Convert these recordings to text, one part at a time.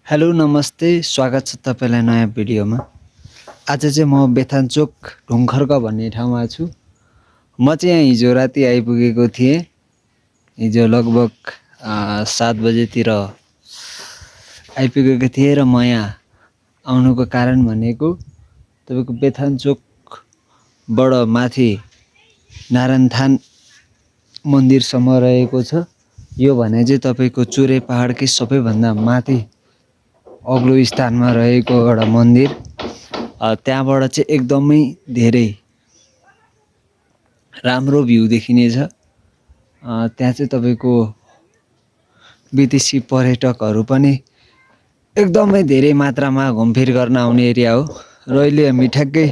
Hello नमस्ते स्वागत छ तपाईलाई नयाँ भिडियोमा। आज चाहिँ म बेथानचोक ढुङ्खर्क भन्ने ठाउँमा छु। म चाहिँ यहाँ हिजो राति आइपुगेको थिएँ। हिजो लगभग 7 बजेतिर आइपुगेको थिएँ र म यहाँ आउनुको कारण भनेको तपाईको बेथानचोकबाट माथि नारायणथान मन्दिरसम्म रहेको छ। यो भने चाहिँ तपाईको चुरे पहाडकै सबैभन्दा माथि अग्लो स्थानमा रहेको एउटा मन्दिर। त्यहाँबाट चाहिँ एकदमै धेरै राम्रो भ्यू देखिनेछ। त्यहाँ चाहिँ तपाईको विदेशी पर्यटकहरू पनि एकदमै धेरै मात्रामा घुमफिर गर्न आउने एरिया हो। र अहिले हामी ठ्याक्कै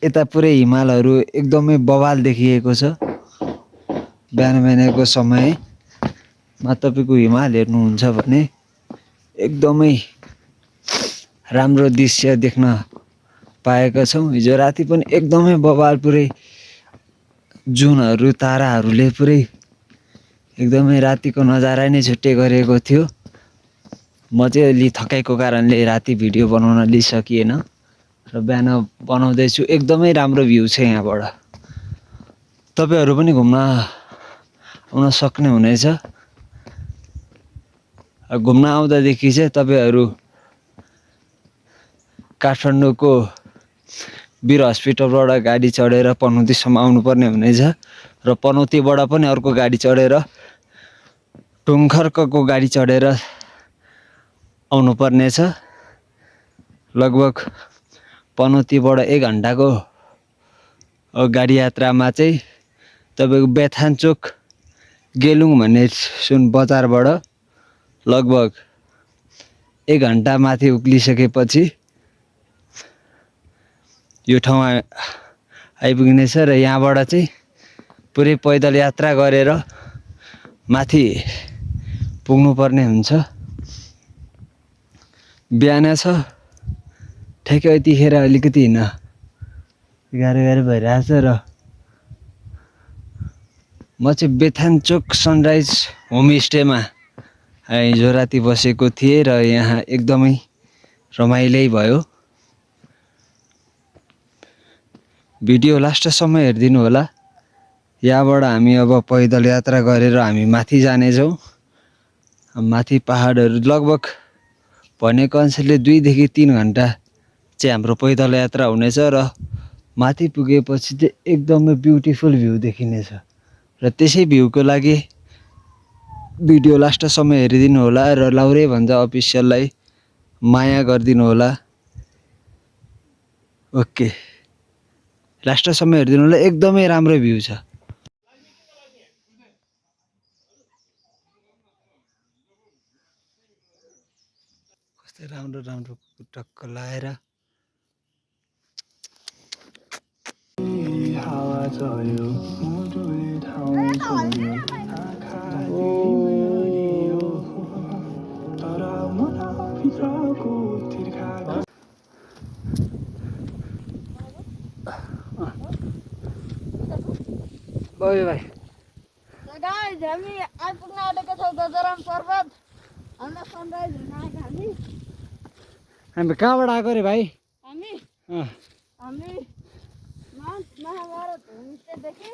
यता पुरै हिमालहरू एकदमै बवाल देखिएको छ। बिहानको समयमा तपाईको हिमाल हेर्नुहुन्छ भने एकदमै राम्रो दृश्य देख्न पाएका छौँ। हिजो राति पनि एकदमै बवाल पुरै जुनहरू ताराहरूले पुरै एकदमै रातिको नजारा नै छुट्टै गरेको थियो। म चाहिँ अलि थकाइको कारणले राति भिडियो बनाउन लिइसकिएन र बिहान बनाउँदैछु। एकदमै राम्रो भ्यू छ यहाँबाट। तपाईहरू पनि घुम्न आउन सक्ने हुनेछ। घुम्न आउँदादेखि चाहिँ तपाईहरू काठमाडौँको वीर हस्पिटलबाट गाडी चढेर पनौतीसम्म आउनुपर्ने हुनेछ र पनौतीबाट पनि अर्को गाडी चढेर ढुङ्खर्कको गाडी चढेर आउनुपर्नेछ। लगभग पनौतीबाट 1 घन्टाको गाडी यात्रामा चाहिँ तपाईको बेथानचोक गेलुङ भन्ने सुन बजारबाट लगभग 1 घन्टा माथि उक्लिसकेपछि यो ठाउँमा आइपुग्नेछ र यहाँबाट चाहिँ पुरै पैदल यात्रा गरेर माथि पुग्नुपर्ने हुन्छ। बिहान छ ठ्याक्कै यतिखेर अलिकति हिँड्न गाह्रो भइरहेछ र म चाहिँ बेथानचोक सनराइज होमस्टेमा हिजो राति बसेको थिएँ र यहाँ एकदमै रमाइलो भयो। भिडियो लास्टसम्म हेरिदिनु होला। यहाँबाट हामी अब पैदल यात्रा गरेर हामी माथि जानेछौँ। माथि पहाडहरू लगभग भनेको अनुसारले 2 देखि 3 घन्टा चाहिँ हाम्रो पैदल यात्रा हुनेछ र माथि पुगेपछि चाहिँ एकदमै ब्युटिफुल भ्यू देखिनेछ। र त्यसै भ्यूको लागि भिडियो लास्टसम्म हेरिदिनु होला र लाउरे भन्छ अफिसियललाई माया गरिदिनु होला। ओके, लास्टसम्म हेरिदिनु होला। एकदमै राम्रो भ्यू छ। कस्तो राम्रो राम्रो टक्क लाएर बाई भाइ गाइस हामी आइपुग्न आँटेका छौँ गजराम पर्वत। हाम्रो सनराइज हेर्न आएका हामी कहाँबाट आएको रे भाइ? हामी महाभारत होमस्टेदेखि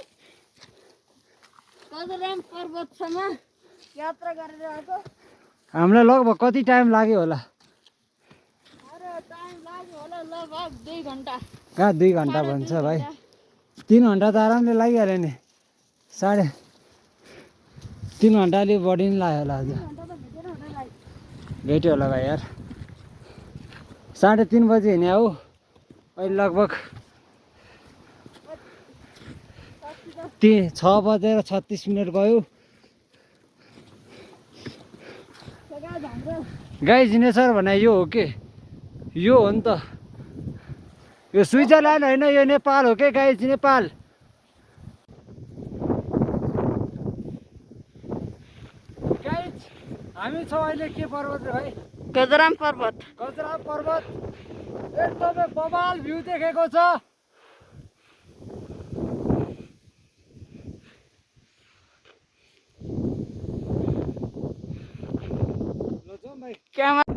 गजराम पर्वतसम्म यात्रा गरेर आएको। हामीलाई लगभग कति टाइम लाग्यो होला? टाइम लाग्यो होला लगभग 2 घन्टा। कहाँ 2 घन्टा भन्छ भाइ? 3 घन्टा त आरामले लागिहाल्यो नि। 3.5 घन्टा अलिक बढी नै लाग्यो होला। आज भेट्यो होला भाइ यार। 3:30 बजी हिँड्यो हो। अहिले लगभग 6:36 गयो। गाइस जिनेसर भने यो हो के? यो हो नि त। यो स्विजरल्यान्ड होइन, यो नेपाल हो के गाइस? नेपाल। गाइस हामी छौँ अहिले के पर्वत रे भाइ? गजराम पर्वत। गजराम पर्वत एकदमै बवाल भ्यू देखेको छ। क्यामेरा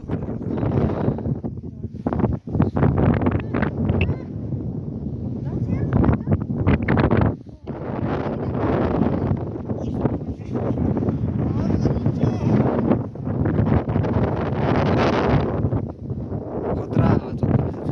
खतरा आवाज हुँदो रहेछ।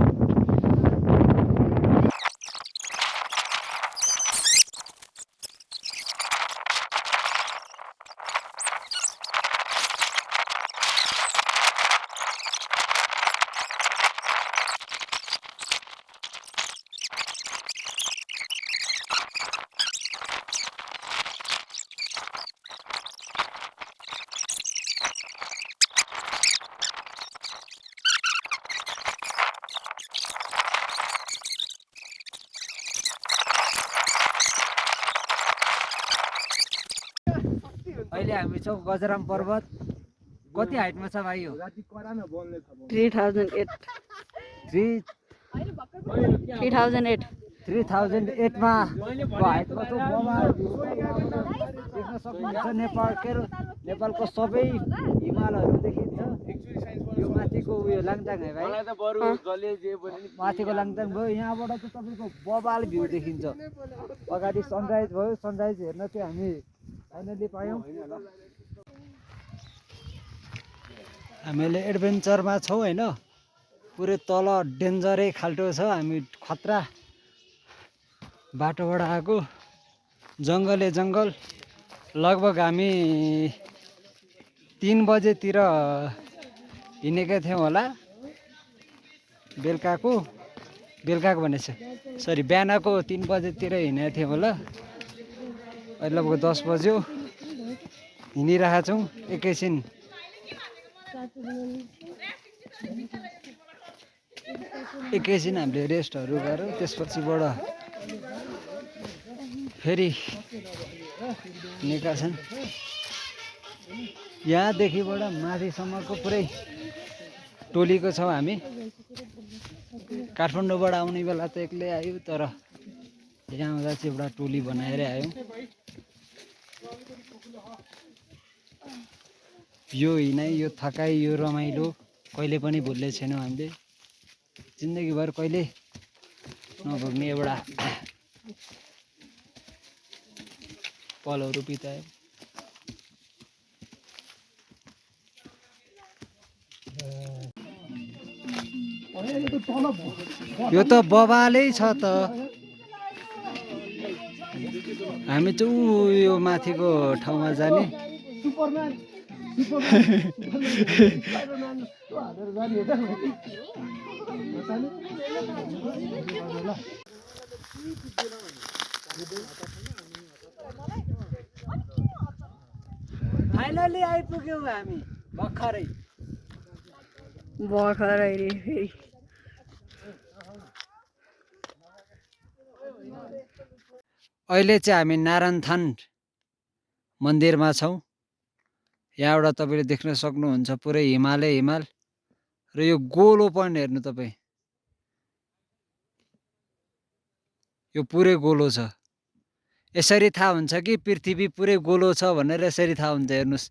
अहिले हामी छौँ गजराम पर्वत। कति हाइटमा छ भाइ यो? 3008 3 3008 3008 मा हाइटमा छौँ। बबाल भ्यू देख्न सक्नुहुन्छ। नेपालको सबै हिमालहरू देखिन्छ। यो माथिको उयो लाङटाङ है भाइ? माथिको लाङटाङ भयो। यहाँबाट चाहिँ तपाईँको बबाल भ्यू देखिन्छ। अगाडि सनराइज भयो। सनराइज हेर्न चाहिँ हामी फाइनली पायौँ। हामीले एडभेन्चरमा छौँ होइन। पुरै तल डेन्जरै खाल्टो छ। हामी खतरा बाटोबाट आएको। जङ्गलै जङ्गल। लगभग हामी 3 बजेतिर हिँडेका थियौँ होला। बेलुकाको भनेछ सरी बिहानको 3 बजेतिर हिँडेका थियौँ होला। अहिले लगभग 10 बज्यो। हिँडिरहेका छौँ। एकैछिन हामीले रेस्टहरू गऱ्यौँ। त्यसपछिबाट फेरि निकाल्छन्। यहाँदेखिबाट माथिसम्मको पुरै टोलीको छौँ हामी। काठमाडौँबाट आउने बेला त एक्लै आयो, तर यहाँ आउँदा चाहिँ एउटा टोली बनाएरै आयौँ। यो हिँडाइ, यो थकाइ, यो रमाइलो कहिले पनि भुल्ने छैनौँ हामीले। जिन्दगीभर कहिले नभुल्ने एउटा पलहरू बितायौँ। यो त बबालै छ त। हामी चाहिँ यो माथिको ठाउँमा जाने। फाइनली आइपुग्यौँ हामी भर्खरै। रे फेरि अहिले चाहिँ हामी नारायणथान मन्दिरमा छौँ। यहाँबाट तपाईँले देख्न सक्नुहुन्छ पुरै हिमाल र यो गोलो पनि हेर्नु तपाईँ। यो पुरै गोलो छ। यसरी थाहा हुन्छ कि पृथ्वी पुरै गोलो छ भनेर यसरी थाहा हुन्छ। हेर्नुहोस्